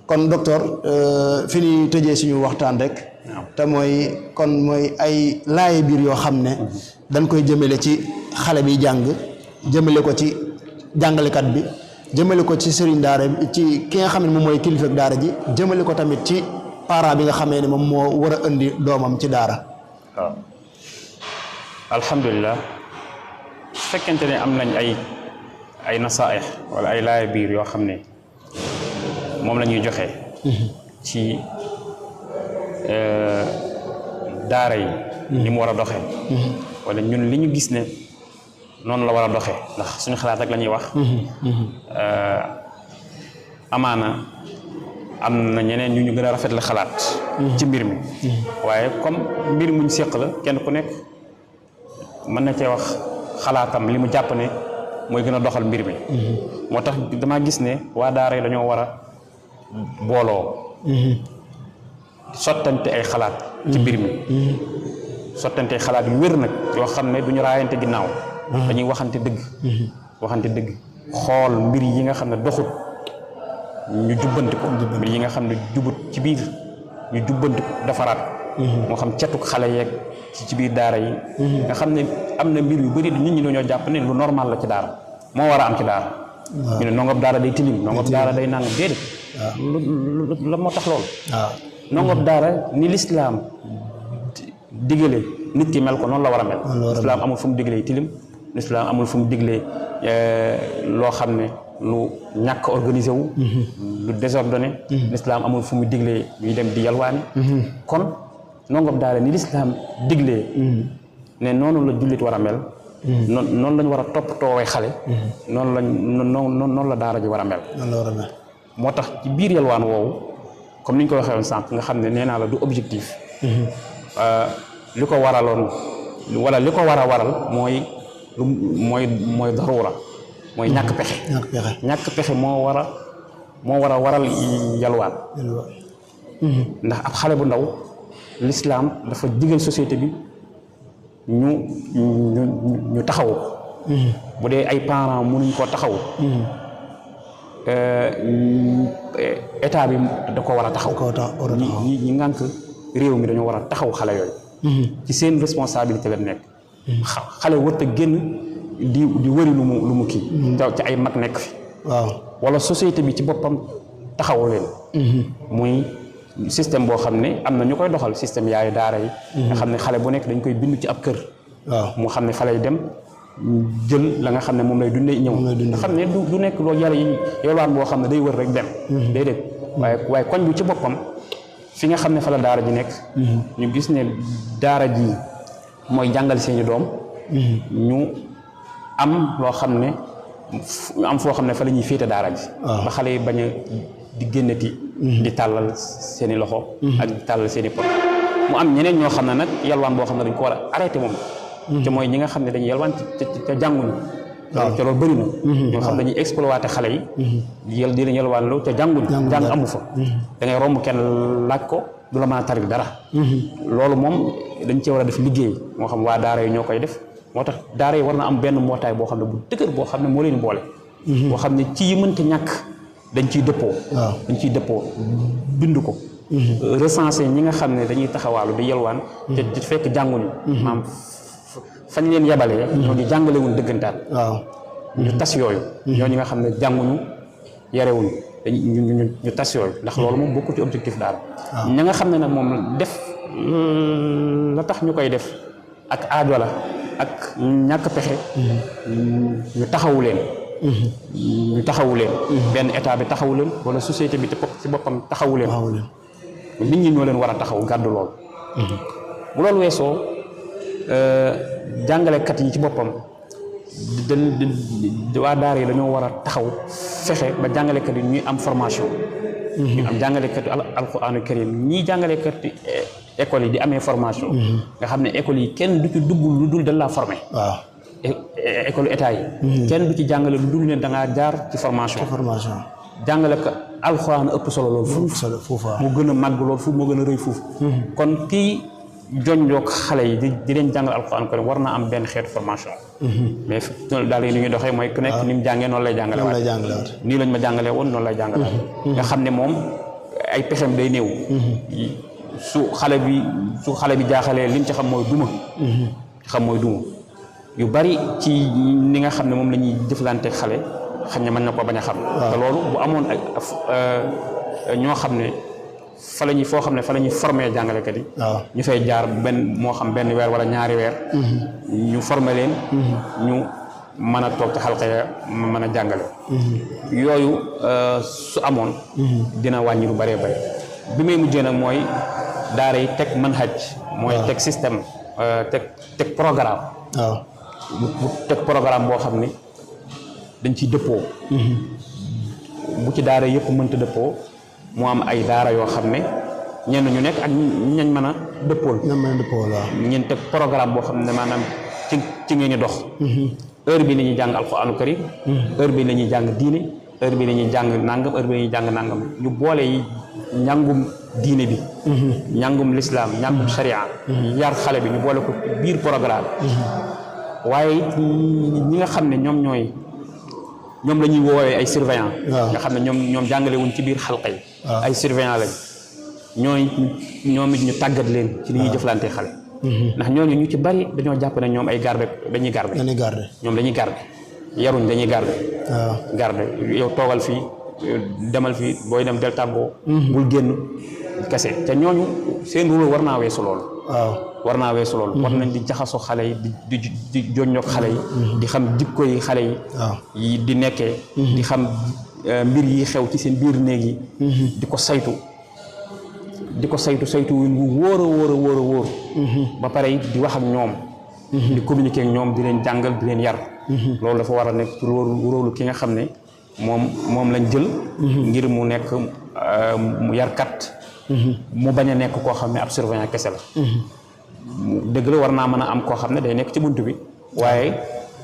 kon docteur fi ñuy tëjee suñu waxtaan rek te mooy ay laaye biir yoo xam ne dañ koy jëmale ci xale bi jàng jëmale ko ci jàngalekat bi jëmale ko ci sëriñ daara bi ci ki nga xam ne moom mooy kilifa daara ji jëmale ko tamit ci parent bi nga xamee ne moom moo war a indi doomam ci daara. waaw alhamdulilah su fekkente ne am nañ ay nasaaix wala ay laaya biir yoo xam ne moom la ñuy joxe ci daara yi ni mu war a doxee wala ñun li ñu gis ne noonu la war a doxee ndax suñu xalaat rek la ñuy wax amaana am na ñeneen ñu gën a rafet la xalaat ci mbir mi waaye comme mbir muñ séq la kenn ku nekk mën na cee wax xalaatam li mu jàpp ne mooy gën a doxal mbir mi moo tax damaa gis ne waa daara yi dañoo war a booloo sottante ay xalaat ci mbir mi sottante ay xalaat yu wér nag yoo xam ne duñu raayante ginnaaw dañuy waxante dëgg xool mbir yi nga xam ne doxut ñu jubbanti ko mbir yi nga xam ne jubut ci biir ñu jubbanti ko defaraat moo xam cetuk xale yeeg ci biir daara yi nga xam ne am na mbir yu bëri nit ñi dañoo jàpp ne lu normal la ci daara moo war a am ci daara ñu ne nongob daara day tilim nongob daara day nangam déedéet la moo tax loolu nongob daara ni lislaam digale nit ki mel ko noonu la war a mel lislaam amul fu mu diglee tilim lislaam amul fu mu diglee loo xam ne lu ñàkk organisé wu lu désordonné lislaam amul fu mu diglee ñuy dem di yalwaani kon nongob daara ni lislaam diglee ne noonu la jullit war a mel noonu lañ war a toppatoowee xale noonu la daara ji war a mel moo tax ci biir yalwaan woowu comme ni ñu ko waxee woon sànq nga xam ne nee naa la du objectif li ko waraloon wala li ko war a waral mooy daruura mooy ñàkk pexe moo war a waral yalwaan ndax ab xale bu ndaw l'islam dafa digal société bi ñu taxaw bu dee ay parents mënuñ koo taxaw état bi da ko war a taxaw ñi ngànk réew mi dañoo war a taxaw xale yooyu ci seen responsabilité la nekk xale warut a génn di wëri lu mu kii ci ay mag nekk fi waaw wala société bi ci boppam taxawu leen muy système boo xam ne am na ñu koy doxal système yaayu daara yi nga xam ne xale bu nekk dañ koy bind ci ab kër waaw moo xam ne fa lay dem jël la nga xam ne moom lay dundee ñëw nga xam ne du nekk loolu yalwaan boo xam ne day wër rek dem déedéet waaye koñ bi ci boppam fi nga xam ne fa la daara ji nekk ñu gis ne daara ji mooy jàngal seeni doom ñu am loo xam ne am foo xam ne fa la ñuy féete daara ji ba xale yi bañ a di génnati di tàllal seeni loxo ak di tàllal seeni pot mu am ñeneen ñoo xam ne nag yalwaan boo xam ne dañ ko war a arrêté moom te mooy ñi nga xam ne dañuy yalwaan ca jànguñu te loolu bëri na ñoo xam ne dañuy exploité xale yi di leen yalwaan lu te jànguñu jàng amu fa da ngay romb kenn laaj ko du la mën a taril dara loolu moom dañ cee war a def liggéey moo xam waa daara yi ñoo koy def moo tax daara yi war na am benn mbootaay boo xam ne bu dëgër boo xam ne moo leen boole boo xam ne ci yi mënta ñàkk dañ ciy dëppoo bind ko recensé ñi nga xam ne dañuy taxawaalu di yalwaan te fekk jànguñu maam fañ leen yebalee ñooñu jàngalewuñ dëggantaan ñu tas yooyu ñooñu nga xam ne jànguñu yarewuñ ñu tas yooyu ndax loolu moom bokku ci objectif daal ña nga xam ne nag moom def la tax ñu koy def ak aajo la ak ñàkk pexe ñu taxawu leen benn état bi taxawu leen wala société bi ci boppam taxawu leen nit ñi ñoo leen war a taxaw gàddu lool bu loolu weesoo jàngalekat yi ci boppam waa daara yi dañoo war a taxaw fexe ba jàngalekat yi ñuy am formation ñu am jàngalekat alquraanu karim ñii jàngalekat école yi di amee formation nga xam ne école yi kenn du ci dugg lu dul dañ laa formé waaw école état yi kenn du ci jàngale lu dul ne da ngaa jaar ci formation jàngale ko alxuraan ëpp solo loolu foofu mu gën a màgg loolu foofu moo gën a rëy foofu kon kii jonjoog xale yi di leen jàngal alxuraan ko war naa am benn xeetu formation mais daal yi ni ñuy doxee mooy ku nekk ni mu jàngee noonu lay jàngale waat nii lañ ma jàngalee woon noonu lay jàngale nga xam ne moom ay pexem day néew. su xale bi jaaxalee lim ci xam mooy duma. yu bari ci ni nga xam ne moom la ñuy jëflante xale xañ ne mën na ko bañ a xam. te loolu bu amoon ñoo xam ne fa la ñuy formé jàngalekat yi. ñu fay jaar moo xam benn weer wala ñaari weer. ñu formé leen. ñu mën a toog ci xalqa ya mën a jàngale. yooyu su amoon. dina wàññi lu bëree bëri. bi may mujjee nag mooy daara yi teg manhaj. mooy teg système teg programme. bu teg programme boo xam ne dañ ciy dëppoo. bu ci daara yëpp mënta dëppoo mu am ay daara yoo xam ne ñenn ñu nekk ak ñañ mën a dëppool. ñeen teg programme boo xam ne maanaam ci ngeen di dox. heure bi la ñuy jàng alquraanu karim. heure bi la ñuy jàng diine. heure bi la ñuy jàng nangam heure bi la ñuy jàng nangam ñu boole yi njàngum diine bi. njàngum lislaam njàngum sharia. yar xale bi ñu boole ko biir programme. waaye ñi nga xam ne ñoom la ñuy woowee ay surveillant. nga xam ne ñoom jàngale wuñ ci biir xalqa yi. ay surveillant lañ ñoom it ñu tàggat leen ci li ñuy jëflante xale. ndax ñooñu ñu ci bari dañoo jàpp ne ñoom ay dañuy garder. ñoom dañuy garder yaruñ dañuy garder. garder yow toogal fii demal fii booy dem del tàggoo. bul génn kese te ñooñu seen rôle war naa weesu loolu. war nañ di jaxasoo xale yi di joññoog xale yi. di xam jikko yi xale yi. di nekkee. di xam mbir yi xew ci seen biir néeg yi. di ko saytu wu wóor a wóor. ba pare di wax ak ñoom. di communiquer ak ñoom di leen jàngal di leen yar. loolu dafa war a nekk ci rôle ki nga xam ne moom lañ jël. ngir mu nekk mu yarkat. mu bañ a nekk koo xam ne ab surveillant kese la. dëgg la war naa mën a am koo xam ne day nekk ci bunt bi waaye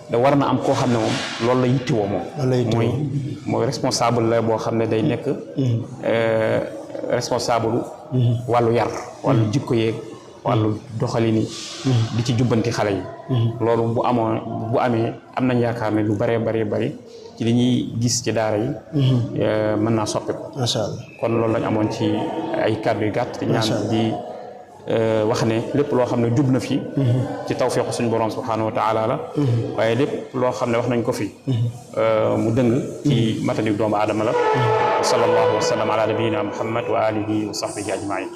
da war na am koo xam ne moom loolu la yittewoo moom. mooy responsable la boo xam ne day nekk responsable wàllu yar. wàllu jikko yeeg wàllu doxalini. di ci jubbanti xale yi. loolu bu amee am nañ yaakaar ne lu bëree bëri ci li ñuy gis ci daara yi. mën naa soppeeku. macha allah kon loolu lañ amoon ci ay kàddu yu gàtt. ñaan di wax ne lépp loo xam ne jub na fi. ci tawfiqu suñu borom subhanahu wa taala la. waaye lépp loo xam ne wax nañ ko fi. mu dëng ci matani doomu aadama la. sallallahu wa sallam ala nabiyina muhammad wa alihi wa sahbihi ajmain